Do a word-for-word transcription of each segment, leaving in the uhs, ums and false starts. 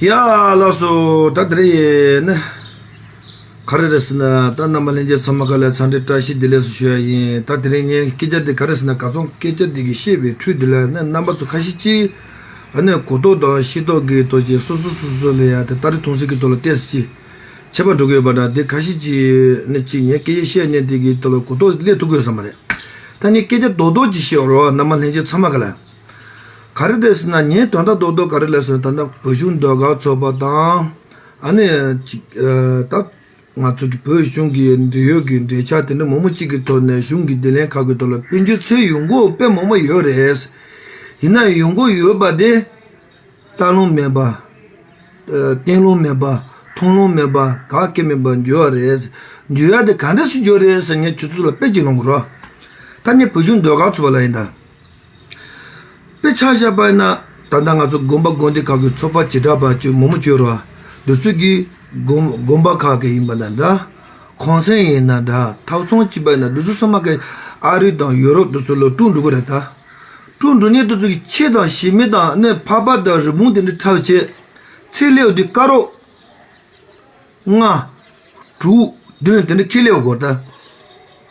ཡ། ལགས་སོ། ད་དེ་རིང་ནི་ག་རེ་རེད་ཟེར་ན། ད་རྣམ་པ་ལྷན་རྒྱས་ཚང་མ་ག་ལ་འཚམས་འདྲི་བཀྲ་ཤིས་བདེ་ལེགས་སུ་ཞུ་ཡ་ཡིན། ད་དེ་རིང་ངའི་སྐད་ཆ་འདི་ག་རེ་ཟེར་ན། ག་ཚོད་སྐད་ཆ་འདི་གི་བཤད་པའི་འཕྲོས་འདི་ལ་ནི་རྣམ་པ་ཚོ་ཁ་ཤས་ཅིག་ཨ་ནི་གོ་རྟོགས་དང་ཤེས་རྟོགས་ཀྱི་ཐོག་ཅིག་སོ་སོ་སོ་སོ་ལ་ཡ་དེ་ལྟ་རེ་མཐོང་ཟིན་གྱི་ཐོག་ལ་ཏོག་ཙམ་ཅིག་ཁྱད་པར་འགྲོ་གི་ཡོད་པ་འདྲ། འདི་ཁ་ཤས་ཅིག་ནི་ཅིག་ངའི་སྐད་ཆ་བཤད་ནས་འདི་གི་ཐོག་ལ་གོ་རྟོགས་སླེབས་ཐུབ་ཀྱི་ཡོད་ས་མ་རེད། ད་ངས་སྐད་ཆ་རྡོག་རྡོག་ཅིག་བཤད་རོགས། རྣམ་པ་ལྷན་རྒྱས་ཚང་མ་ག་ལ། ག་རེ་རེད་ཟེར་ན། ངས་དོན་དག་རྡོག་རྡོག་ག་རེ་ལབ་ཟེར་ན། ད་ལྟ་བོད་གཞུང་ཟློས་གར་ཚོགས་པ་དང་། ཨ་ནི་ཅིག་ཨ་ད་ང་ཚོ་གི་བོད་གཞུང་གི་འབྲེལ་ཡོད་ཀྱི་འབྲེལ་ཆགས་དེ་འདྲ་མང་པོ་ཅིག་གི་ཐོག་ནས་གཞུང་གི་བདེ་ལེན་ཁག་གི་ཐོག་ལ་དཔལ་འབྱོར་ཚད་ཡོང་སྒོ་དཔེ་མང་པོ་ཡོད་རེད། ཡིན་ན་ཡོང་སྒོ་ཡོད་པ་དེ་ལྟ་ལོང་མེད་པ། ཨ་བསྟན་ལོང་མེད་པ། མཐོང་ལོང་མེད་པ། ག་གེ་མེད་པ་འཇུ་བ་རེད། འཇུ་ཡ་དེ་ག་འདྲ་སེ་འཇུ་རེད་ཟེར། ངས་ཁྱོད་ཚོ་ལ་དཔེ་ཅིག་ལོངས་རོགས། ད་ངས་བོད་གཞུང་ཟློས་གར་ཚོགས་པ་ལ་ཡིན་ད། དཔེ་ཆ་བཞག་པ་ཡིན་ན། ད་ལྟ་ང་ཚོ་དགོན་པ་དགོན་སྡེ་ཁག་གི་ཚོགས་པ་བྱེ་བྲག་པ་ཅིག་མང་པོ་བྱོས་རོགས། འདི་ཚོ་གི་དགོན་དགོན་པ་ཁག་གི་ཡིན་པ་ན་འདྲ། གུང་སེང་ཡིན་ན་འདྲ། ཐབ་ཚང་བྱས་པ་ཡིན་ན། འདི་ཚོ་ཚང་མ་གི་ཨ་རི་དང་ཡུ་རོབ་འདི་ཚོ་ལ་དཀྲུག་འགྲོ་གི་རེད་ད། དཀྲུག་འགྲོ་མཁན་དེ་ཚོ་གི་ཕྱེ་དང་ཞི་མི་དང་ནི་ཕག་པ་དང་རི་བོང་དེ་འདྲ་འཁྲབ་བྱས། ཚེ་སླེབས་དུས་དཀར་པོ། ལྔ། དྲུག། བདུན་དེ་འདྲ་ཁྱེར་སླེབས་ཡོང་གི་རེད་ད།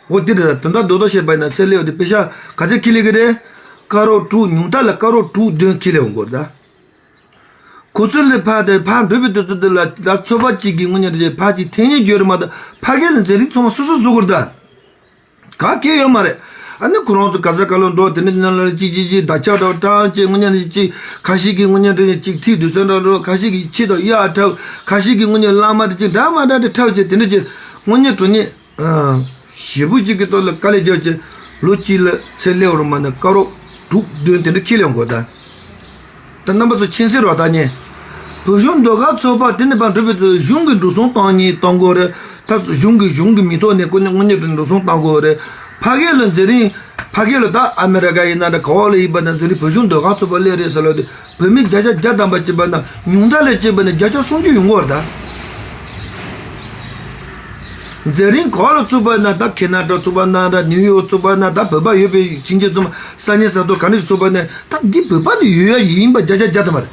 འོ་དེ་རེད་ད། དོན་དག་རྡོག་རྡོག་བཤད་པ་ཡིན་ན། ཚེ་སླེབས་ཡོང་དུས་པེ་ཤག་ག་ཚད་ཁྱེར་སླེབས་ཀྱི་རེད། དཀར་པོ་དྲུག། ཉུང་མཐའ་ལ་དཀར་པོ་དྲུག་བདུན་ཁྱེར་སླེབས་ཡོང་གི་རེད་ད། ཁོ་ཚོ་ལས་ཕར་དེ་ཕར་འགྲོ་བའི་དུས་ཚོད་དེ་ལ་ད་ཚོགས་པ་གཅིག་གི་དངུལ་གཉེར་དེ་ཕར་གཅིག་འཐེན་ཉེན་བརྗོད་རེད་མ་གཏོགས། ཕ་གི་ལ་འཛིན་རིམ་ཚང་མ་སོ་སོ་བཟོ་དགོས་རེད་ད། ག་གེ་ཡོད་མ་རེད། ཨ་ནི་ཁོ་རང་ཚོ་ག་ས་ག་ལ་འགྲོ། དེ་ནས་ནང་ལ་གཅིག་གཅིག་གཅིག་བརྡ་ཆད་འདྲ་བཏང་བྱས། དངུལ་གཉེར་གཅིག་ཁ་ཤས་ཀྱི་དངུལ་གཉེར་དེ་གཅིག་ཐིག་དུས་ཚོད་འདྲ་འགྲོ། ཁ་ཤས་ཀྱི་ཕྱེ་དང་གཡག་འཁྲབ། ཁ་ཤས་ཀྱི་དངུལ་གཉེར་གླང་མ་དེ་གཅིག་འདྲ་མ་འདྲ་དེ་འཁྲབ་བྱས། དེ་འདྲ་བྱས་དངུལ་གཉེར་འགྲོ་མཁན་ཨ་ཞེ་པོ་ཅིག་གི་ཐོག་ལ་དཀའ་ལས་རྒྱག་བྱས། ལོ་གཅིག་ལ་ཚེ་སླེབས་པ་མ་ན་དཀར་པོ་དྲུག་བདུན་དེ་འདྲ་ཁྱེར་སླེབས་ཡོང་གི་རེད་ད། ད་རྣམ་པ་ཚོ་མཁྱེན་གསལ་རེད་ད། ངས་བོད་གཞུང་ཟློས་གར་ཚོགས་པ་དེ་ནས་ཕར་འགྲོ་བའི་དུས་གཞུང་གི་འགྲོ་སོང་གཏོང་ཉེན་གཏོང་དགོས་རེད། ད་གཞུང་གི་གཞུང་གི་མི་ཐོག་ནས་ཁོ་ནས་དངུལ་གཉེར་དུ་འགྲོ་སོང་གཏོང་དགོས་རེད། ཕ་གི་ལ་འཛིན་རིམ། ཕ་གི་ལ་ད་ཨ་མེ་རི་ཀ་ཡིན་ན་འདྲ། ག་བ་ལ་ཡིན་པ་ན་འཛིན་རིམ་བོད་གཞུང་ཟློས་གར་ཚོགས་པ་སླེབས་རེད་ཟེར་ལབ་དུས། བོད་མི་བརྒྱ་ཆ་བརྒྱ་ཐམ་པ་བྱས་པ་ན། ཉུང་མཐའ་ལ་བྱས་པ་ན་བརྒྱ་ཆ་སུམ་ཅུ་ཡོང་གི་རེད་ད། འཛིན་རིམ་ག་བ་ལ་ཚུགས་པ་ན། ད་ཁེ་ན་ཌ་ཚུགས་པ་ན་འདྲ། ནིའུ་ཡོག་ཚུགས་པ་ན། ད་བོད་པ་ཡོད་པའི་ཁྱིམ་མཚེས་ཚང་མ་ས་གནས་ས་ཐོག་ག་ནས་ཚུགས་པ་ན། ད་འདི་བོད་པ་དེ་ཡོད་ཡ་ཡིན་པ་བརྒྱ་ཆ་བརྒྱ་ཐམ་པ་རེད།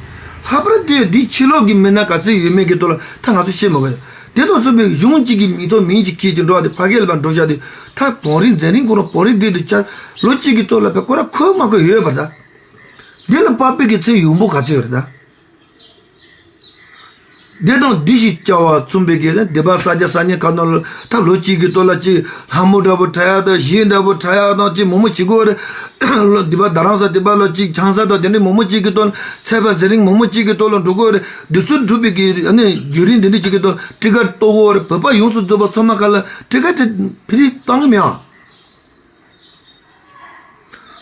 ལྷག་པར་དུ་འདི་ཕྱི་ལོགས་ཀྱི་མི་སྣ་ག་ཚོད་ཡོད་མེད་ཀྱི་ཐོག་ལ་ད་ང་ཚོ་ཤེས་མ་དགོས། དེ་དང་མཚུངས་པའི་གཞུང་གཅིག་གི་མི་ཐོག་མིང་གཅིག་འཁྱེར་གྱི་འགྲོ་བ་དེ་ཕ་གི་ལ་ཕར་འགྲོ་བཞག་དུས། ད་བང་རིམ་འཛིན་རིམ་ཁོ་རང་བང་རིམ་སྒྲིག་དུས་ཀྱང་ལོ་གཅིག་གི་ཐོག་ལ་ཕར་ཁོ་རང་འཁོར་མ་འཁོར་ཡོད་པ་རེད་ད། འདི་ལ་དཔག་པའི་གི་ཚེ་ཡོང་འབབ་ག་ཚོད་ཡོད་རེད་ད། འདི་དང་འདི་ཞེས་བྱ་བ་མཚུངས་པའི་གི་ནི་སྡེ་པ་ས་སྐྱ་ས་གནས་ཁག་ནང་ལ་ད་ལོ་གཅིག་གི་ཐོག་ལ་གཅིག་ལྷ་མོ་འདྲ་པོ་འཁྲབ་ཡག་དང་། གཞས་འདྲ་པོ་འཁྲབ་ཡག་དང་། གཅིག་མང་པོ་བྱེད་དགོས་རེད། ལོ་སྡེ་པ་རྡ་རམ་ས་སྡེ་པ་ལ་གཅིག་ཆང་ས་དང་དེ་འདྲའི་མང་པོ་གཅིག་གི་ཐོག་ལ། ཚད་པ་འཛིན་རིམ་མང་པོ་གཅིག་གི་ཐོག་ལ་འགྲོ་དགོས་རེད། འདི་ཚོ་འགྲུབ་པའི་གི་ཨ་ནི་བརྒྱུད་རིམ་འདི་འདྲ་གཅིག་གི་ཐོག་ཊི་ཀེ་ཊི་གཏོང་དགོས་རེད། བོད་པ་ཡོངས་སུ་རྫོགས་པ་ཚང་མ་ག་ལ་ཊི་ཀེ་ཊི་ཕི་རི་བཏང་གི་མེད་ཨ།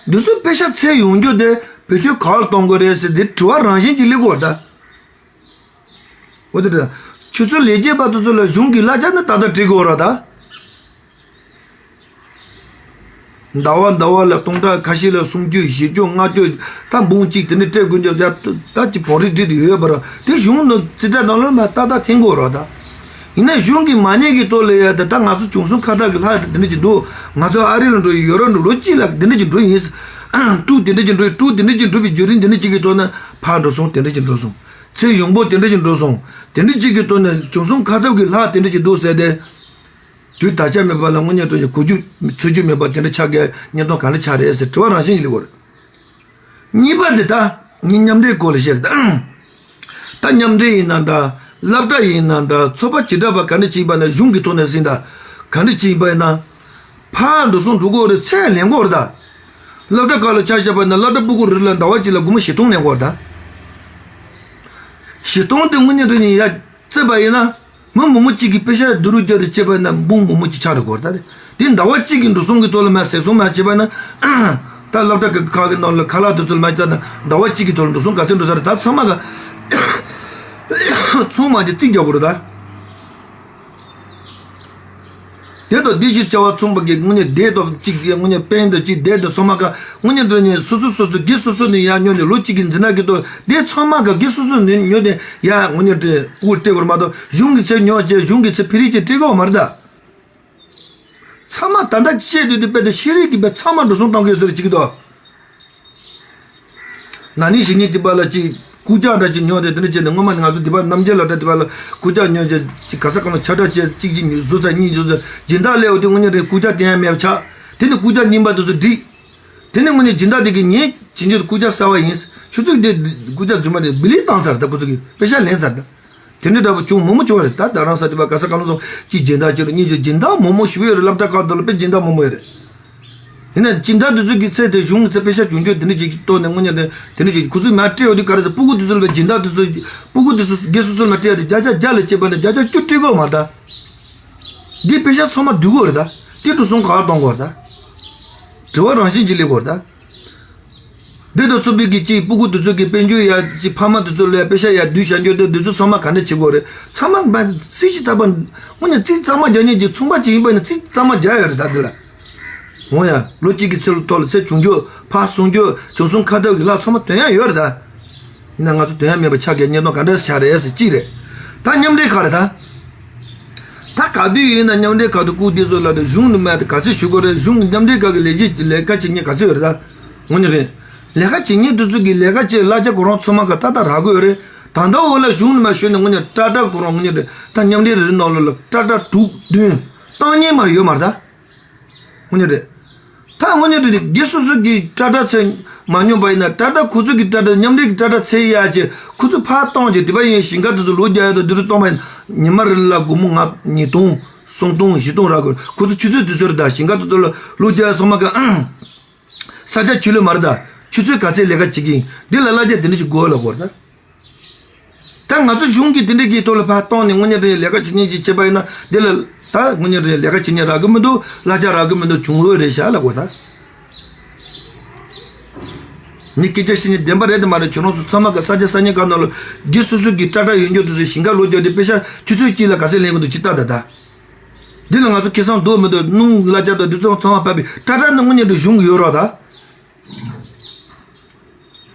འདི་ཚོ་པེ་ཤ་ཚད་ཡོང་རྒྱུ་དེ་བེད་སྤྱོད་ག་ལ་གཏོང་དགོས་རེད་ཟེར་དེ་དྲི་བ་རང་བཞིན་གྱིས་སླེབས་ཀྱི་ཡོད་རེད་ད། འོ་དེ་རེད། ཁྱོད་ཚོ་ལས་བྱེད་པ་དེ་ཚོ་ལ་གཞུང་གི་གླ་ཆ་ནི་ཏག་ཏག་སྤྲད་ཀྱི་ཡོད་རེད་ད། ཟླ་བ་ཟླ་བ་ལ་སྟོང་ཕྲག་ཁ་ཤས་ལ་སུམ་ཅུ་བཞི་ཅུ་ལྔ་ཅུ། ད་འབུམ་གཅིག་དེ་འདྲ་སྤྲད་དགོས་རྒྱུ་ཡ། ད་ཅིག་བང་རིམ་སྒྲིག་དེ་ཡོད་པ་རེད། དེ་གཞུང་ནང་རྩིས་ཁྲ་ནང་ལ་མར་ཏག་ཏག་འཐེན་དགོས་རེད་ད། ཡིན་ན་གཞུང་གི་མ་ཉེས་ཀྱི་ཐོག་ལ་ཡ། ད་ད་ང་ཚོ་བྱུང་སོང་ཁ་བཏགས་ཀྱི་ལྷག་དེ་འདྲ་ཅིག་འདུག་ང་ཚོ་ཨ་རི་ལ་འགྲོ་ཡི། ཡོ་རོབ་འགྲོ། ལོ་གཅིག་ལ་དེ་འདྲ་ཅིག་འགྲོ་ཡིན། ཊི་ཀེ་ཊི་དེ་འདྲ་ཅིག་འགྲོ་ཡི། ཊི་ཀེ་ཊི་དེ་འདྲ་ཅིག་འགྲོ་བའི་བརྒྱུད་རིམ་དེ་འདྲ་ཅིག་གི་ཐོག་ནས་ཕར་འགྲོ་སོང་། དེ་འདྲ་ཅིག་འགྲོ་སོང་། ཚེ་ཡོང་འབབ་དེ་འདྲ་ཅིག་འགྲོ་སོང་། དེ་འདྲ་ཅིག་གི་ཐོག་ནས་བྱུང་སོང་ཁ་བཏགས་ཀྱི་ལྷག་དེ་འདྲ་ཅིག་འདུག་ཟེར་ཏེ། དུས་ད་ཆ་མེད་པ་ལ་དངུལ་གཉེར་དུ་གོ་རྒྱུ་ཚོད་རྒྱུ་མེད་པ་དེ་འདྲ་ཆགས་ཀྱི། གཉེར་སྟངས་ག་འདྲ་ཆགས་རེད་ཟེར་དྲི་བ་རང་བཞིན་ཡིན་ལེ་གོ་རེད། གཉིས་པ་འདི་ད་ངས་མཉམ་འབྲེལ་སྐོར་ལ་བཤད་རེད་ད། ད་མཉམ་འབྲེལ་ཡིན་ན་འདྲ། སློབ་གྲྭ་ཡིན་ན་འདྲ། ཚོགས་པ་བྱེ་བྲག་པ་ག་འདྲ་ཅིག་ཡིན་པ་ན། གཞུང་གི་ཐོག་ནས་ཟིན་ད་ག་འདྲ་ཅིག་ཡིན་པ་ཡིན་ན། ཕར་འགྲོ་སོང་འགྲོ་གི་ཡོད་རེད། ཚད་ལེན་གྱི་ཡོད་རེད་ད། སློབ་གྲྭ་ཁག་ལ་ཆ་བཞག་པ་ན། སློབ་གྲྭ་ཕྲུ་གུ་རེ་ལ་ཟླ་བ་གཅིག་ལ་སྒོར་མོ་བཞི་སྟོང་ལེན་གྱི་ཡོད་རེད་ད། བཞི་སྟོང་དེ་དངུལ་གཉེར་དུ་ཡ་བརྩིས་པ་ཡིན་ན། མི་མང་པོ་གཅིག་གིས་པེ་ཤ་བསྡུ་རུབ་རྒྱག་རེ་བྱས་པ་ན་འབུམ་མང་པོ་གཅིག་ཆགས་རེད་གོ་རེད་ད། དེ་ཟླ་བ་གཅིག་གི་འགྲོ་སོང་གི་ཐོག་ལ་མར་ཟད་སོང་མར་བྱས་པ་ན། ད་སློབ་གྲྭ་གི་ཁག་གི་ནང་ལ་ཁ་ལག་དེ་ཚོ་ལ་མར་བལྟས་ན་ཟླ་བ་གཅིག་གི་ཐོག་ལ་འགྲོ་སོང་ག་ཚོད་འགྲོ་ས་རེད། ད་ཚང་མ་ག་ཚང་མ་གི་རྩིས་རྒྱག་དགོས་རེད་ད། དེ་དང་དེ་བཞིན་བྱ་བ་ཚོང་པ་གི་དངུལ་གཉེར་དེ་དང་གཅིག་གི་དངུལ་གཉེར་པེན་དང་གཅིག་དེ་དང་སོ་མ་ཀ་དངུལ་གཉེར་འགྲོ་ནས་སོ་སོ་སོ་སོ་སྒེར་སོ་སོ་ནས་ཡར་ཉོས་ནས་ལོ་གཅིག་གི་འཛིན་གྲྭ་གི་ཐོག་དེ་ཚང་མ་ཀ་སྒེར་སོ་སོ་ནས་ཉོས་ནས་ཡར་དངུལ་གཉེར་དེ་དབུ་སྤྲད་དགོས་རེད་མ་གཏོགས། གཞུང་གི་ཚད་ཉོས་བྱས་གཞུང་གི་ཚད་ཕ་རི་ཅིག་སྤྲད་ཀྱི་ཡོད་མ་རེད་ད། ཚང་མ་ད་ལྟ་བཤད་དུས་དེ་དཔེ་དེ་ཤེས་རིག་གི་དཔེ་ཚང་མ་འགྲོ་སོང་གཏོང་གི་ཡོད་ཟེར་གཅིག་གི་ཐོག་ན་ནིང་ཞིག་ཉིན་དེ་པ་ལ་ཅིག་ རྐུབ་བཀྱག་འདྲ་ཅིག་ཉོས་ཏེ་དེ་འདྲ་བྱས་ནས་སྔོན་མ་ནས་ང་ཚོ་དེ་པར་རྣམ་རྒྱལ་ལགས་འདྲ་དེ་པར་ལ་རྐུབ་བཀྱག་ཉོས་བྱས་ཅིག་ག་ས་ག་ལ་ཆ་འདྲ་བྱས་གཅིག་གཅིག་ཉོས་བཟོ་ཚར་གཉིས་བཟོ་ཚར་སྦྱིན་བདག་སླེབས་འོ་དེ་དངོས་གནས་རེད། རྐུབ་བཀྱག་དེ་ཡང་མེད་པ་ཆགས། དེ་ནས་རྐུབ་བཀྱག་རྙིང་པ་དེ་ཚོ་བསྒྲིགས། དེ་ནས་དངོས་གནས་སྦྱིན་བདག་དེ་གིས་ངས་བྱིན་རྒྱུ་རྐུབ་བཀྱག་གསར་པ་ཡིན། ཁྱོད་ཚོས་འདི་རྐུབ་བཀྱག་རྫུན་མ་རེད། བི་ལི་བཏང་ཚར། ད་ཁོ་ཚོ་གིས་པེ་ཤག་ལེན་ཚར། ད་དེ་འདྲ་འདྲ་པོ་བྱུང་མང་པོ་བྱུང་བ་རེད། ད་རྡ་རམ་ས་དེ་པར་ག་ས་ག་ལ་སོང་གཅིག་སྦྱིན་བདག་གཅིག་རེད། གཉིས་ཀྱི་སྦྱིན་བདག་མང་པོ་ཞིག་ཡོད་རེད། སློབ་གྲྭ་ཁག་ཏུ་ལ་དཔེ་སྦྱིན་བདག་མང་པོ་ཡོད་རེད། ཡིན་ན་སྦྱིན་བདག་དེ་ཚོ་གི་ཚད་དེ་གཞུང་གི་ཚད་པེ་ཤག་བྱུང་རྒྱུ་དེ་འདྲ་ཅིག་གཏོར་ནས་དངོས་གནས་དེ་དེ་འདྲ་ཅིག་ཁོ་ཚོས་མར་སྤྲད་འོ་དེ་ག་རེ་ཟེར། སྤུ་གུ་དེ་ཚོ་ལ་སྦྱིན་བདག་དེ་ཚོ་སྤུ་གུ་དེ་ཚོ་སྒེར་སོ་སོ་ལ་སྤྲད་དེ་བརྒྱ་ཆ་བརྒྱ་ལ་སྤྱད་པ་ནས་བརྒྱ་ཆ་བཅུ་སྤྲད་དགོས་མ་རེད་ད། འདི་པེ་ཤག་ཚང་མ་བསྡུ་དགོས་རེད་ད། དེ་འགྲོ་སོང་ག་རེ་གཏོང་དགོས་རེད་ད། དྲི་བ་རང་བཞིན་གྱིས་སླེབས་དགོས་རེད་ད། འདི་དང་མཚུངས་པའི་གི་ཅིག་སྤུ་གུ་དེ་ཚོ་གི་དཔལ་འབྱོར་ཡ་ཅིག་ཕ་མ་དེ་ཚོ་ལ་ཡ་པེ་ཤག་ཡ་བསྡུས་བྱ་རྒྱུ་དེ་འདི་ཚོ་ཚང་མ་ག་འདྲ་བྱེད་དགོས་རེད། ཚང་མ་མ་སྲིད་ཞིག་ད་པ་དངོས་གནས་རྩིས་གཙང་མ་རྒྱག་མཁན་གྱི་ཚོང་པ་ཅིག་ཡིན་པ་ནི་རྩིས་གཙང་མ་རྒྱག་ཡོད་རེད་ད། འདི་ལ་འོང་ཡ་ལོ་གཅིག་གི་ཚེ་ལ་ཐོག་ལ་ཚེ་བྱུང་རྒྱུ་ཕར་སོང་རྒྱུ་བྱུང་སོང་ཁ་ཐུག་གི་ལྷག་ཚང་མ་དོན་ཡ་ཡོད་རེད་ད། ཡིན་ན་ང་ཚོ་དོན་ཡ་མེད་པ་ཆགས་ཀྱི་གཉེན་སྟོན་ག་འདྲ་ཆགས་རེད་ཟེར་གཅིག་རེད། ད་མཉམ་འབྲེལ་ཁག་རེད་ད། ད་ག་དུས་ཡིན་ན་མཉམ་འབྲེལ་ཁག་ཏུ་བསྐུར་དུས་ཚོད་ལ་དང་གཞུང་ནས་མ་ག་ཚོད་ཞུ་དགོས་རེད། གཞུང་གི་མཉམ་འབྲེལ་ཁག་གི་ལས་བྱེད་ལས་ཀ་བྱེད་མཁན་ག་ཚོད་ཡོད་རེད་ད། དངོས་གནས་རེད། ལས་ཀ་བྱེད་མཁན་དེ་ཚོ་གི་ལས་ཀ་བྱེད་གླ་ཆ་ཁོ་རང་ཚང་མ་ག་ཏག་ཏག་རག་གི་ཡོད་རེད། ད་ལྟ་འོ་ལ་གཞུང་ནས་མ་ཞུས་ནས་དངོས་གནས་ཏག་ཏག་ཁོ་རང་དངོས་གནས་རེད། ད་མཉམ་འབྲེལ་རེ་རེ་ནང་ལོགས་ལ་ཏག་ཏག་དྲུག་བདུན་བཏང་མཁན་མ་ཡོད་མ་རེད་ད། དངོས་གནས་རེད། ད་དངོས་གནས་རེད། སྒེར་སོ་སོ་གི་ཏག་ཏག་ཚད་མ་སྙོམས་པ་ཡིན་ན་ཏག་ཏག་ཁོ་ཚོ་གི་ཏག་ཏག་མཉམ་འབྲེལ་གི་ཏག་ཏག་ཚད་ཡག་ཅིག་ཁོ་ཚོ་ཕར་གཏོང་ཅིག་དེ་པ་ཡིན་ཞིང་ཁ་དེ་ཚོ་ལོ་བརྒྱ་ཡག་དང་དེ་ཚོ་གཏོང་པ་ཡིན་ཉི་མ་རེ་ལ་སྒོར་མོ་ལྔ་ཉིས་སྟོང་སུམ་སྟོང་བཞི་སྟོང་རག་གི་ཁོ་ཚོ་ཆུ་ཚོད་དུས་ཚོད་རེད། ད་ཞིང་ཁ་དེ་ཚོ་ལ་ལོ་བརྒྱ་ཡག་སོང་མ་ག་ས་ཆ་ཆུ་ལོད་མ་རེད། ད་ཆུ་ཚོད་ག་ཚད་ལས་ཀ་བྱེད་ཀྱི་ཡིན་འདི་ལ་གླ་ཆ་དེ་འདྲ་ཞིག་དགོས་ལ་གོ་རེད་ད། ད་ང་ཚོ་གཞུང་གིས་དེ་འདྲ་གི་ཐོག་ལ་ཕར་གཏོང་ནས་དངོས་གནས་དེ་ལས་ཀ་བྱེད་མཁན་ཅིག་བྱས་པ་ཡིན་ན་དེ་ལ་ད་དངོས་གནས་དེ་ལས་ཀ་བྱེད་མཁན་རག་གི་མི་འདུག་གླ་ཆ་རག་གི་མི་འདུག་བྱུང་ཡོད་རེད་ཤག་ལབ་དགོས་ད། ངས་སྐད་ཆ་བཤད་མཁན་བདེན་པ་རེད་དམ་མ་རེད། ཁྱོད་རང་ཚོ་ཚང་མ་གི་ས་ཆ་ས་གནས་ཁག་ནང་ལ་སྒེར་སོ་སོ་གི་ཏག་ཏག་ཡོད་རྒྱུ་དེ་ཚོ་ཞིང་ཁ་ལོ་བརྒྱ་དེ་པེ་ཤག་ཆུ་ཚོད་གཅིག་ལ་ག་ཚད་ལེན་གི་འདུག་ཅིག་ལྟ་ད་ད། འདི་ལ་ང་ཚོ་ཁེ་བཟང་འདུག་མི་འདུག་སྣུམ་གླ་ཆ་དང་དེ་ཚོ་ཚང་མ་ཕབ་པའི་ཏག་ཏག་ནི་དངོས་གནས་དེ་གཞུང་གི་ཡོད་རོགས་ད།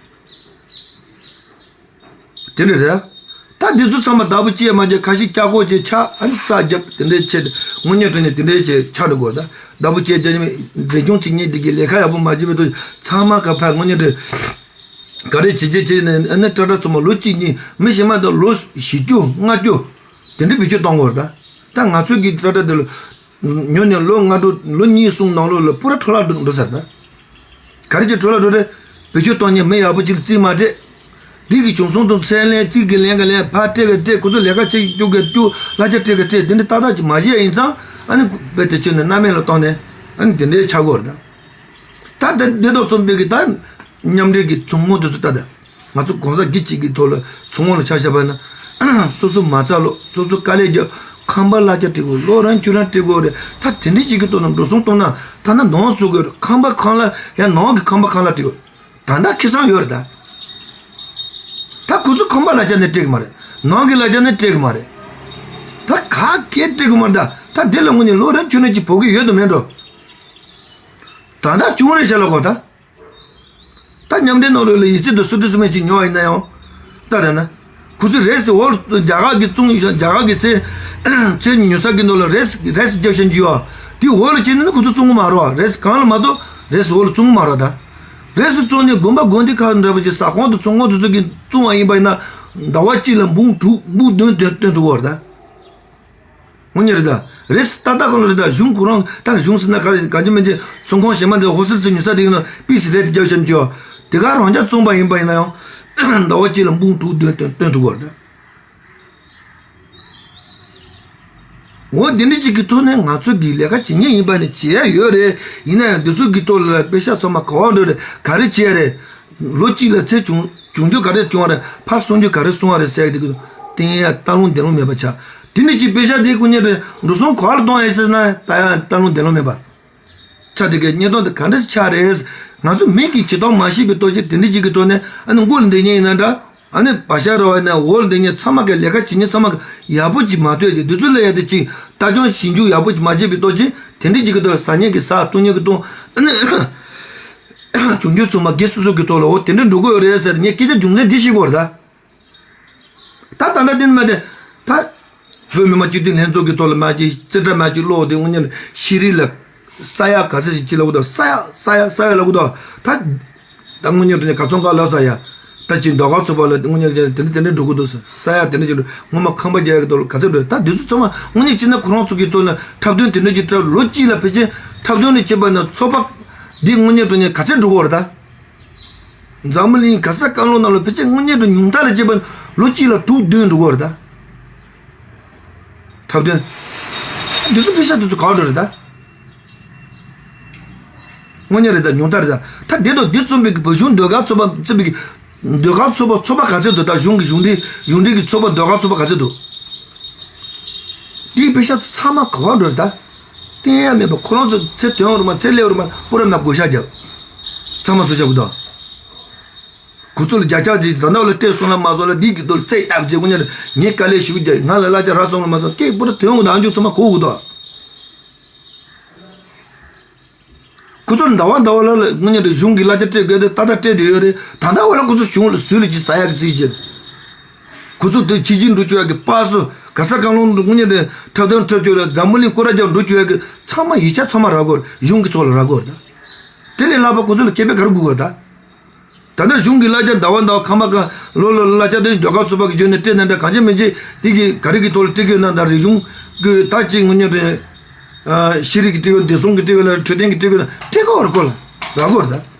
དེ་འདྲ་རེད། ད་འདི་ཚོ་ཚང་མ་བདག་པོ་བྱེད་མ་བྱེད་ཁ་ཤས་ཀྱག་ཀོ་བྱེད་ཆགས་ཨ་ནི་རྩ་རྒྱབ་དེ་འདྲའི་ཆེད་དུ་དངོས་གནས་དྲང་གནས་དེ་འདྲའི་ཆེད་ཆགས་འགྲོ་དགོས། ད་བདག་པོ་བྱེད་རྒྱ་ནི་འཛིན་སྐྱོང་བྱེད་མཁན་འདི་གི་ལས་ཀ་ཡག་པོ་མ་བྱེད་པའི་དུས་ཚང་མ་ག་ཕར་དངོས་གནས་དྲང་ག་རེ་བྱེད་བྱེད་བྱེད་ནས་ཨ་ནི་ཏག་ཏག་ཚང་མ་ལོ་གཅིག་གཉིས་མི་ཤི་མ་གཏོགས་ལོ་བཞི་བཅུ་ལྔ་བཅུ་དེ་འདྲའི་བེད་སྤྱོད་གཏོང་དགོས་རེད། ད་ད་ང་ཚོའི་གི་ཏག་ཏག་དེ་ལ། ཉོ་ནས་ལོ་ལྔ་དྲུག་ལོ་གཉིས་གསུམ་ནང་ལོགས་ལ་པུ་ར་འཕྲོ་བརླག་འགྲོ་ཟེར་ད། ག་རེ་གྱི་འཕྲོ་བརླག་འགྲོ་རེད། བེད་སྤྱོད་གཏོང་མཁན་མི་ཡག་པོ་ཅིག་ལ་རྩིས་མ་སྤྲད། འདི་གི་བྱུང་སོང་དང་ཚད་ལེན་རྩིས་ཀྱི་ལེན་ག་ལེན་ཕར་སྤྲད་ག་སྤྲད་ཁོ་ཚོ་ལས་ཀ་བྱེད་བཅུག་ག་བཅུག་གླ་ཆ་སྤྲད་ག་སྤྲད་འདི་འདྲ་ཏག་ཏག་ཅིག་མ་བྱས་ཡིན་ཙང་ཨ་ནི་དཔེ་དེ་ཆོད་ནས་སྣང་མེད་ལ་གཏོང་ནས་ཨ་ནི་དེ་འདྲའི་ཆག་གོ་རེད་ད། ད་ལྟ་འདི་དང་མཚུངས་པའི་གི་ད་མཉམ་འབྲེལ་གྱི་ཚོང་ངོ་དེ་ཚོ་ལྟ་དང་། ང་ཚོ་གོང་ས་དགེ་གཅིག་གི་ཐོག་ལ་ཚོང་ངོ་ལ་ཆ་བཞག་པ་ན་སོ་སོ་མ་རྩ་ལོ་སོ་སོ་དཀའ་ལས་རྒྱབ་ཁང་པ་གླ་ཆ་སྤྲད་དགོས་ལོ་རང་ཁྱོད་རང་སྤྲད་དགོས་རེད། ད་དེ་འདྲའི་གཅིག་གི་ཐོག་ན་འགྲོ་སོང་གཏོང་ན་ཐ་ན་ནང་བཟོ་དགོས་རེད། ཁང་པ་ཁང་གླ་ཡང་ནང་གི་ཁང་པ་ཁང་གླ་སྤྲད་དགོས། ད་ལྟ་ཁེ་བཟང་ཡོད་རེད་ད། ད་ཁོ་ཚོ་ཁང་པ་གླ་ཆ་ནི་སྤྲད་གི་མ་རེད། ནང་གི་གླ་ཆ་ནི་སྤྲད་གི་མ་རེད། ད་ག་གེ་སྤྲད་གི་མ་རེད་ད། ད་དེ་ལ་དངོས་གནས་ལོ་རང་ཁྱོད་རང་གཅིག་བོར་གི་ཡོད་དམ་མེད་འགྲོ། ད་ལྟ་བྱུང་རེད་ཤག་ལབ་དགོས་ད། ད་མཉམ་འབྲེལ་ནང་ལོགས་ལ་ཡིག་ཚད་དང་སུ་འདྲ་སུ་མེད་ཅིག་ཉོ་བ་ཡིན་ན་ཡང་། ལྟ་རེད་ན། ཁོ་ཚོས་རེས་འོར་རྒྱ་གར་གྱི་བཙོང་རྒྱ་གར་གྱི་ཚལ་ཚལ་ཉོ་ས་གི་ནང་ལ་རེས་རེས་རྒྱབ་བཞིན་གྱི་ཡོད། དེ་འོར་ལ་ཅི་ནི་ཁོ་ཚོ་བཙོང་གི་མ་རེད་བ། རེས་གང་ལ་མ་གཏོགས་རེས་འོར་ལ་བཙོང་གི་མ་རེད་ད། རེས་བཙོང་ནས་དགོན་པ་དགོན་སྡེ་ཁག་འདྲ་པོ་ཅིག་ས་ཁོངས་དུ་ཚོང་ངོ་དེ་ཚོ་གི་བཙོང་བ་ཡིན་པ་ཡིན་ན་ཟླ་བ་གཅིག་ལ་འབུམ་དྲུག་འབུམ་བདུན་བཏོན་བཏོན་ཐུབ་ཀྱི་ཡོད་རེད་ད། དངོས་གནས་རེད་ད། རེས་ཏག་ཏག་གང་ལ་རེད་ད། གཞུང་ཁོ་རང་ད་གཞུང་ཟེར་ན་ག་རེ་གང་ཅི་མིན་ཅི་ཚོང་ཁང་གཞན་མ་འདི་ཧོལ་སེལ་ཚོ་ཉོ་ས་དེ་གི་ནང་པི་སི་རེད་རྒྱབ་བཞིན་གྱི་ཡོད། དེ་ག་རང་ཅག་བཙོང་པ་ཡིན་པ་ཡིན་ན་ཡང་ཟླ་བ་གཅིག་ལ་འབུམ་དྲུག་བདུན་བཏོན་བཏོན་ཐུབ་ཀྱི་ཡོད་རེད་ད། འོ་འདི་འདྲ་ཅིག་གི་ཐོག་ནས་ང་ཚོ་གི་ལས་ཀ་བྱེད་མཁན་ཡིན་པ་ནི་བྱེད་ཡ་ཡོད་རེད། ཡིན་ན་ཡང་འདི་ཚོ་གི་ཐོག་ལ་པེ་ཤག་ཚང་མ་ག་བ་འགྲོ་རེད། ག་རེ་བྱེད་ཡ་རེད། ལོ་གཅིག་ལ་ཚེ་བྱུང་བྱུང་རྒྱུ་ག་རེ་བྱུང་བ་རེད། ཕར་སོང་རྒྱུ་ག་རེ་སོང་བ་རེད་ཟེར་ཡ་དེ་གི་བསྟན་ཡ་སྟག་ལུང་བདེ་ལུང་མེད་པ་ཆགས། དེ་ནི་ཅིག་པེ་ཤག་དེ་ཀུ་ཉེ་རེད། འགྲོ་སོང་ག་བ་ལ་གཏོང་ཡ་ཟེར་ན་ད་ཡང་སྟག་ལུང་བདེ་ལུང་མེད་པ། ཆ་དེ་གའི་གཉེན་སྟོན་དེ་ག་འདྲ་ཆགས་རེད། ང་ཚོ་མི་གི་བྱེད་སྟངས་མ་ཤེས་པའི་ལྟོ་ཆས་དེ་འདྲ་ཅིག་གི་ཐོག་ནས་ཨ་ནི་མགོ་ལ་འདེགས་ཉེན་ཡིན་ན་འདྲ། ཨ་ནི་བ་ཤ་རོ་བ་ནས་འོག་ལ་འདེགས་ཉེན་ཚང་མ་གི་ལས་ཀ་བྱེད་ཉེན་ཚང་མ་གི་ཡག་པོ་ཅིག་མ་ཐོས་ཀྱི་དུས་ཚོད་ལ་ཡ་དེ་ཅིག་ལྟ་སྐྱོང་ཞིབ་འཇུག་ཡག་པོ་ཅིག་མ་བྱས་པའི་ལྟོ་ཆས་དེ་འདྲ་ཅིག་གི་ཐོག་ཟ་ཉེན་གི་ཟ་བཏུང་ཉེན་གི་བཏུང་ཨ་ནི་བྱུང་རྒྱུ་ཚང་མ་སྒེར་སོ་སོ་གི་ཐོག་ལ་འོ་དེ་འདྲ་འགྲོ་གི་ཡོད་རེད་ཟེར་ངས་སྐད་ཆ་རྒྱུ་མཚན་འདི་ཤེས་དགོས་རེད་ད། ད་ད་ལྟ་དེ་ནི་མ་དེ་ད། བོད་མི་མང་སྤྱི་འཐུས་ལྷན་ཚོགས་ཀྱི་ཐོག་ལ་མ་ཅིག་རྩིས་ཁྲ་མ་ཅིག་ཀློག་དེ་དངོས་གནས་ཤེས་རིག་ལ་ས་ཡ་ག་ས་ཞིག་ཅི་ལབ་དགོས་དང་ས་ཡ་ས་ཡ་ས་ཡ་ལབ་དགོས་དང་ད། ད་དངོས་གནས་དྲང་གནས་ག་ཚོད་ག་ལབ་ས་ཡ། ད་ཅིག་ཟློས་གར་ཚོགས་པ་ལ་དངོས་གནས་དེ་འདྲ་དེ་འདྲ་འགྲོ་གི་འདུག་ཟེར། ས་ཡ་དེ་འདྲ་ཅིག་འགྲོ། སྔོན་མ་ཁང་པ་རྒྱག་ཡག་གི་ཐོག་ལ་ག་ཚོད་འགྲོ། ད་དེ་ཚོ་ཚང་མ་དངོས་གནས་བྱས་ན་ཁོ་རང་ཚོ་གི་ཐོག་ལ་འཁྲབ་སྟོན་དེ་འདྲ་ཅིག་འཁྲབ། ལོ་གཅིག་ལ་ཕལ་ཆེར་འཁྲབ་སྟོན་ལ་བྱས་པ་ན་ཚོགས་པ་འདི་དངོས་གནས་དྲང་གནས་ག་ཚོད་འགྲོ་གི་ཡོད་རེད་ད། འཛམ་བུ་གླིང་ག་ས་གང་ལོགས་ནང་ལ་ཕལ་ཆེར་དངོས་གནས་དྲང་ཉུང་མཐའ་ལ་བྱས་པ་ན་ལོ་གཅིག་ལ་དྲུག་བདུན་འགྲོ་གི་ཡོད་རེད་ད། འཁྲབ་སྟོན། འདི་ཚོ་པེ་ཤ་འདི་ཚོ་གང་འགྲོ་རེད་ད། དངོས་གནས་རེད་ད། ཉུང་མཐའ་རེད་ད། ད་དེ་དང་འདི་མཚུངས་པའི་གི་བོད་གཞུང་ཟློས་གར་ཚོགས་པ་བརྩིས་པའི་གི་ཟློས་གར་ཚོགས་པ་ཚོགས་པ་ག་ཚོད་འདུག་ད་གཞུང་གི་གཞུང་འབྲེལ་གཞུང་འབྲེལ་གྱི་ཚོགས་པ་ཟློས་གར་ཚོགས་པ་ག་ཚོད་འདུག་དེའི་པེ་ཤ་ཚང་མ་ག་པར་འགྲོ་རེད་ད། བསྟན་ཡ་མེད་པ། ཁོ་རང་ཚོ་ཚེ་དོན་རུ་མ་ཚེ་ལས་རུ་མ་པུ་ར་མ་བགོ་བཤའ་རྒྱབ། ཚང་མ་སུ་བྱ་དགོས་དང་། ཁོ་ཚོ་ལ་བརྒྱ་ཆ་དེ་ད་ནང་ལ་སྤྲད་སོང་ལ་མ་སོང་ལ་འདི་གི་དོ་ལ་རྩེད་བཏབ་བྱེད་དགོས་ཉེ་ངས་དཀའ་ལས་ཞིག་རྒྱག་ང་ལ་གླ་ཆ་རག་སོང་ལ་མ་སོང་སྐད་པུ་ར་དོན་དགོས་དང་། ཨ་མཆོག་ཚང་མ་གོ་དགོས་དང་། ཁོ་ཚོར་ཟླ་བ་ཟླ་བ་ལ་ལ་དངོས་གནས་རེད། གཞུང་གི་གླ་ཆ་སྤྲད་དགོས་དེ་ཏག་ཏག་སྤྲད་བསྡད་ཡོད་རེད། ད་ལྟ་བ་ལ་ཁོ་ཚོ་གཞུང་ལ་ཟུར་ལ་ཅིག་ཟ་ཡག་གི་རྩིས་བྱེད། ཁོ་ཚོ་དེ་ཕྱི་རྒྱལ་འགྲོ་བཅུག་ཡག་གི་པ་སུ་ག་ས་གང་ལོང་དུ་དངོས་གནས་རེད། འཁྲབ་སྟོན་འཁྲབ་བཅུག་རེད། འཛམ་བུ་གླིང་སྐོར་ར་རྒྱག་འགྲོ་བཅུག་ཡག་གི་ཚང་མ་ཡིག་ཆ་ཚང་མ་རག་གོ་རེད། གཞུང་གི་ཐོག་ལ་རག་གོ་རེད། ད་དེ་ལས་ལྷག་པ་ཁོ་ཚོ་ལ་ཁེ་ཕན་ག་རེ་དགོས་གོ་རེད་ད། ད་ལྟ་གཞུང་གི་གླ་ཆ་ཟླ་བ་ཟླ་བ་ཁ་མ་ཁ་ལོ་ལོ་གླ་ཆ་དེ་ཟློས་གར་ཚོགས་པ་གི་བརྗོད་ནས་སྤྲད་ན་འདྲ་གང་ཅི་མིན་ཅི་དེ་གི་ག་རེ་གི་ཐོག་ལ་སྤྲད་གི་ཡོད་ན་ད་རེ་གཞུང་གི་ད་ཅིག་དངོས་གནས་རེད། ཤེས་རིག་གི་སྤྲད་གི་བདེ་སྲུང་གི་སྤྲད་གི་ལ་འཕྲོད་བསྟེན་གི་སྤྲད་གི་ལ་སྤྲད་གི་བར་སྐོར་ལ་རག་གི་བར་ད།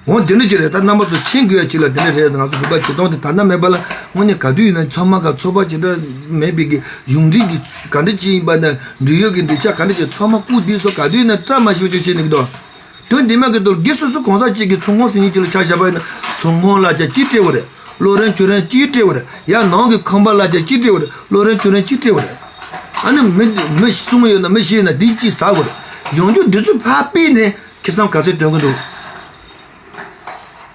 འོ་དེ་འདྲ་ཅིག་རེད། ད་རྣམ་པ་ཚོ་མཁྱེན་དགོས་ཡ་ཅིག་ལ་དེ་འདྲ་རེད། ང་ཚོ་བོད་པ་སྤྱི་སྟོང་དེ་ད་ལྟ་མེད་པ་ལ་དངོས་གནས་ག་དུས་ཡིན་ན་ཚང་མ་ག་ཚོགས་པ་ཅིག་འདྲ་མེད་པའི་གི་གཞུང་འབྲེལ་གི་ག་འདྲ་ཅིག་ཡིན་པ་ན་འབྲེལ་ཡོད་ཀྱི་འབྲེལ་ཆ་ག་འདྲ་ཅིག་ཚང་མ་བཀུག་བསྡད་སོ་ག་དུས་ཡིན་ན་བཀྲ་མ་ཤིས་པ་ཅིག་བྱེད་ནི་གི་འདུག་དོན་འདི་མ་གི་དོར་གི་སོ་སོ་གང་ཟག་གཅིག་གི་ཚོང་ཁང་ཟིན་ཉིན་གཅིག་ལ་ཆ་བཞག་པ་ཡིན་ན་ཚོང་ཁང་གླ་ཆ་གཅིག་སྤྲད་དགོས་རེད། གློག་རིན་ཆུ་རིན་གཅིག་སྤྲད་དགོས་རེད། ཡང་ནང་གི་ཁང་པ་གླ་ཆ་གཅིག་སྤྲད་དགོས་རེད། གློག་རིན་ཆུ་རིན་གཅིག་སྤྲད་དགོས་རེད། ཨ་ནི་མི་མི་གསུམ་ཡོད་ན་མི་བཞི་ཡོད་ན་འདི་གཅིག་ཟ་དགོས་རེད། ཡོང་རྒྱུ་འདི་ཚོ་ཕར་སྤེལ་ནས་ཁེ་བཟང་ག་ཚོད་ཐོན་གི་འདུག་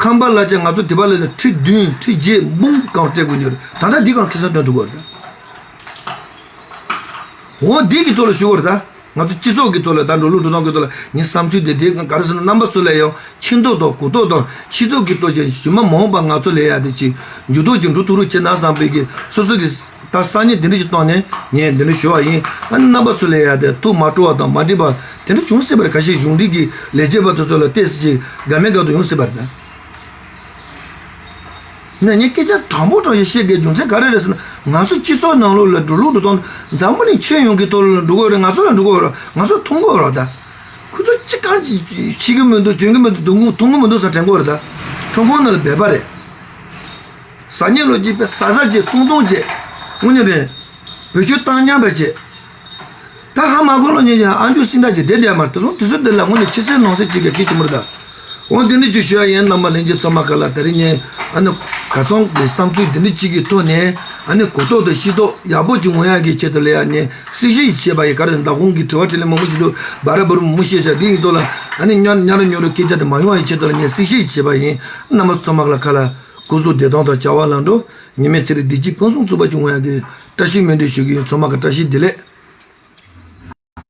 ཁང་པ་གླ་ཆ་ང་ཚོ་དེ་པ་ལ་ཁྲི་བདུན་ཁྲི་བརྒྱད་འབུམ་གང་སྤྲད་དགོས་ཉོ་རེད། ད་ལྟ་འདི་གང་ཁེ་བཟང་ཐོན་ཐུབ་དགོས་རེད། འོ་འདི་གི་ཐོག་ལ་ཞུ་དགོས་རེད་ད། ང་ཚོ་སྤྱི་ཚོགས་ཀྱི་ཐོག་ལ་ད་འགྲོ་ལུགས་འགྲོ་སྟངས་ཀྱི་ཐོག་ལ་ངའི་བསམ་ཚུལ་དེ་དེ་ག་རེ་ཟེར་ན་རྣམ་པ་ཚོ་ལ་ཡང་ཆེ་མཐོང་དང་གུ་དོག་དང་ཤེས་རྟོགས་ཀྱི་ཐོག་ཅན་ཞུ་མ་མ་འོངས་པ་ང་ཚོ་ལས་ཡ་དེ་ཅིག་འགྱུར་ལྡོག་ཅིག་འགྲོ་ཐུབ་རོགས་བྱེད་ན་བསམ་པའི་གི་སོ་སོ་གི་ད་ས་ཉིན་དེ་འདྲ་ཞིག་བཏང་ནས་ངས་འདི་འདྲ་ཞུ་བ་ཡིན། ཨ་ནི་རྣམ་པ་ཚོ་ལས་ཡ་དེ་ཐུགས་མ་སྤྲོ་བ་དང་མ་འགྲིག་པ་དེ་འདྲ་བྱུང་སྲིད་པ་རེད། ཁ་ཤས་གཞུང་འབྲེལ་གྱི་ལས་བྱེད་པ་དེ་ཚོ་ལ་ཏོག་ཙམ་ཅིག་དགའ་མེད་དགའ་དུ་ཡོང་སྲིད་པ་རེད་ད། ན་ངས་སྐད་ཆ་དྲང་པོ་དྲང་ཞིག་བཤད་དགོས་རྒྱུ་མཚན་ག་རེ་རེད་ཟེར་ན་ང་ཚོ་སྤྱི་ཚོགས་ནང་ལོགས་ལ་འགྲོ་ལུགས་འགྲོ་སྟངས་འཛམ་བུ་གླིང་ཁྱོན་ཡོངས་ཀྱི་ཐོག་ལ་འགྲོ་གི་རེད། ང་ཚོ་ལ་འགྲོ་གི་རེད། ང་ཚོ་མཐོང་གི་རེད་ད། ཁོ་ཚོ་ཅི་གང་ཅི་ཤེས་གི་མི་འདུག་བྱེད་གི་མི་འདུག་མཐོང་གི་མི་འདུག་ཟེར་དྲན་གི་རེད་ད། ཁྲོམ་ཁང་ནང་ལ་སྦལ་པ་རེད། ཟ་ཉེ་ལོ་གཅིག་པའི་ཟ་ཟ་བྱེད་བཏུང་བཏུང་བྱེད་དངོས་གནས་རེད། བེད་སྤྱོད་བཏང་སྙམ་པ་བྱེད། ད་ཧ་མ་གོ་ལོ་ཉེ་ཉེ་ཨ་འཇུ་སྲིད་འདྲ་ཅིག་བསྡད་བསྡད་མར་དེ་སོང་དུས་ཚོད་འདི་ལ་དངོས་གནས་ཕྱི་གསལ་ནང་གསལ་ཅིག་གི་སྐད་ཅིག་མར་ད། འོ་འདི་འདྲ་ཅིག་ཞུ་ཡ་ཡིན། རྣམ་པ་ལྷན་རྒྱས་ཚང་མ་ག་ལ་ད་རིང་ངས་ཨ་ནི་ག་ཚོང་གི་བསམ་ཚུལ་འདི་འདྲ་ཅིག་གི་ཐོག་ནས་ཨ་ནི་གོ་རྟོགས་དང་ཤེས་རྟོགས་ཡག་པོ་ཅིག་ངོ་ཡ་གི་ཆེད་དུ་ལ་ཡ་ངས་གསལ་བཤད་ཅིག་བྱས་པ་ཡིན། ག་རེ་མདང་དགོང་གི་དྲི་བ་དྲིས་ལན་མང་པོ་ཅིག་འདུག་བ་ར་བུ་རུ་མུ་བཤད་བྱ་འདི་ཡིན་དོ་ལ་ཨ་ནི་ཉར་ཉར་ཉོ་རུ་སྐད་ཆ་དེ་མ་ཡོང་བ་ཡི་ཆེད་དུ་ལ་ངས་གསལ་བཤད་ཅིག་བྱས་པ་ཡིན། རྣམ་པ་ཚང་མ་ག་ལ་ག་ལ་སྐུ་གཟུགས་བདེ་ཐང་དང་བྱ་བ་ལམ་འགྲོ། ཉི་མའི་ཚེ་རིང་བདེ་སྐྱིད་ཕུན་སུམ་ཚོགས་པ་ཅིག་ངོ་ཡ་གི་བཀྲ་ཤིས་སྨོན་འདུན་ཞུ་གི་ཡིན། ཚང་མ་ག་བཀྲ་ཤིས་བདེ་ལེགས།